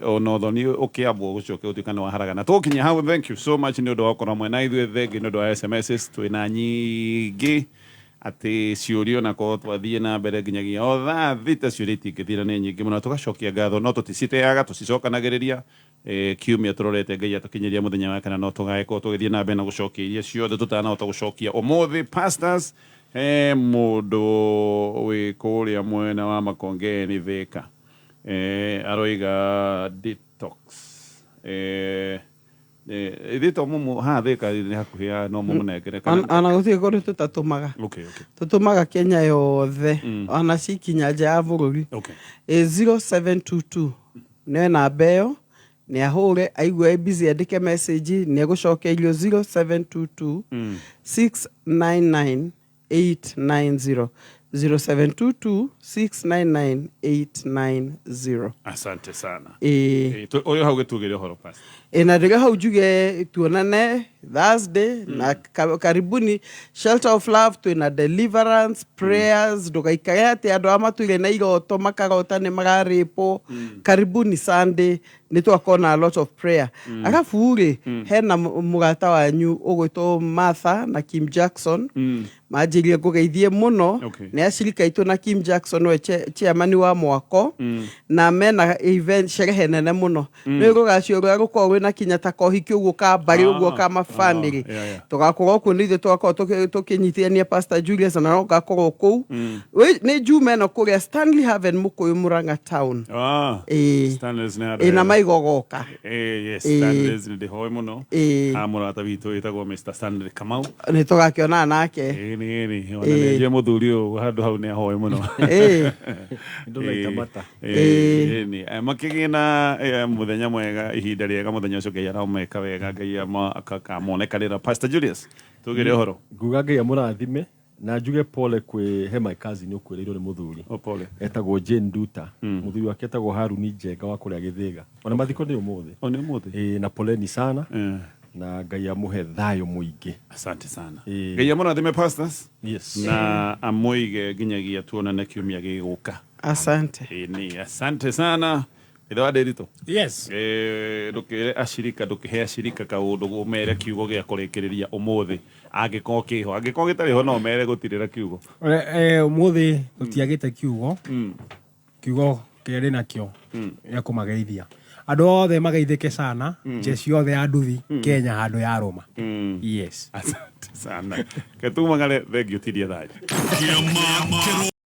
Ona ũthoni ũkĩambwo gũcoke ũtuĩka nĩ waharagana. Tũgũkinya hau. Thank you so much nĩ ũndũ wa gũkorwo mwena ithuĩ. Thengi nĩ ũndũ wa SMSs twĩna nyingĩ atĩ ciũrio, na korwo twathiĩ na mbere nginyagia o thaa 6 ciũria itingĩthira, nĩ nyingĩ mũno. Tũgacokia ngatho, no tũticiteaga, tũcicokanagĩrĩria. Kiumia tũrorete Ngai atũkinyĩria mũthenya wa kana no tũgagĩkorwo tũgĩthiĩ na mbere na gũcokia iria ciothe tũtanahota gũcokia ũmũthĩ. Pastors, he mũndũ wĩ kũrĩa mwena wa Makongeni Thika, aroiga detox. Ithuĩ to mũmũ haha Thika nĩ hakuhĩ ya no mũmũnengere kana? Ona gũtirĩ kũndũ tũtatũmaga. Tũtũmaga Kenya yothe, ona cikinya nja ya bũrũri. 0722 nĩyo namba ĩyo, nĩ ahũre aigue e busy, andĩke message, nĩ egũcokerio. 0722 699 890, 0722 699 890. Asante sana. Ĩ. Ũyũ hau gĩtugĩre ũhoro, pastor. Ĩ, na ndĩrĩ hau njuge tuonane Thursday na karibuni Shelter of Love. Twĩna deliverance prayers, ndũgaikare atĩ andũ arĩa matũire na iroto makarota nĩ mararĩpwo. Karibuni Sunday, nĩ twakorwo na a lot of prayer. Arabu rĩ, hena mũrata wanyu ũgwĩtwo Martha na Kim Jackson, manjĩrie ngũgeithie mũno. Nĩ acirika aitũ, na Kim Jackson we chairman wa mwako, na mena event, sherehe nene mũno. Nĩ rũracio rũrĩa rũkoragwo rwĩna kinya ta kohiki ũguo ka mbarĩ ũguo ka mabamĩrĩ. Tũgakorwo kuo nĩ ithuĩ, tũgakorwo tũkĩnyitithania Pastor Julius, na no ngakorwo kũu. Nĩ Juma ĩno kũrĩa Stanley Haven, Mũkũyũ, Mũrang'a town. Ah, Stanley's nĩ handũ Ĩ na hega. maigogoka. Yes, Stanley's nĩ ndĩhoe mũno. Ha mũrata witũ wĩtagwo Mr. Stanley Kamau. Nĩ tũgakĩonana nake. Ĩ nĩ nĩ ona nĩ njũĩ mũthuri ũyũ handũ hau nĩ ahoe mũno. Ndũraita mata. Ĩ, makĩgĩe na mũthenya mwega, ihinda rĩega, mũthenya ũcio Ngai arameka wega, Ngai akamonekanĩra. Pastor Julius, tugĩre ũhoro. Nguga Ngai amũrathime na njuge pole kwĩ he my cousin ũkwĩrĩirwo nĩ mũthuri. O pole. Etagwo Jane Nduta, mũthuri wake etagwo Haruni Njenga wa kũrĩa Gĩthĩga. Ona mathiko nĩ ũmũthĩ. O nĩ ũmũthĩ. Ĩ, na poleni sana, na Ngai amũhe thayũ mũingĩ. Asante sana. Ĩ. Ngai amũrathime, pastors, na amũige nginyagia tuonane kiumia gĩgũka. Asante. Ĩ, nĩ asante sana ithe wa Ndĩritũ. Yes. Ndũkĩre acirika, ndũkĩhe acirika kaũndũ, ũmere kiugo gĩa kũrĩkĩrĩria ũmũthĩ angĩkorwo kĩho, angĩkorwo gĩtarĩ ho no mere gũtirĩ na kiugo. Ũmũthĩ tũtiagĩte kiugo. Kiugo kĩrĩa ndĩ nakĩo gĩa kũmageithia andũ othe mageithĩke sana, jeshi yothe ya nduthi Kenya handũ ya rũma. Yes. Asante sana, ketumagare, thengiũ, tiria thayũ. Kĩama kĩro.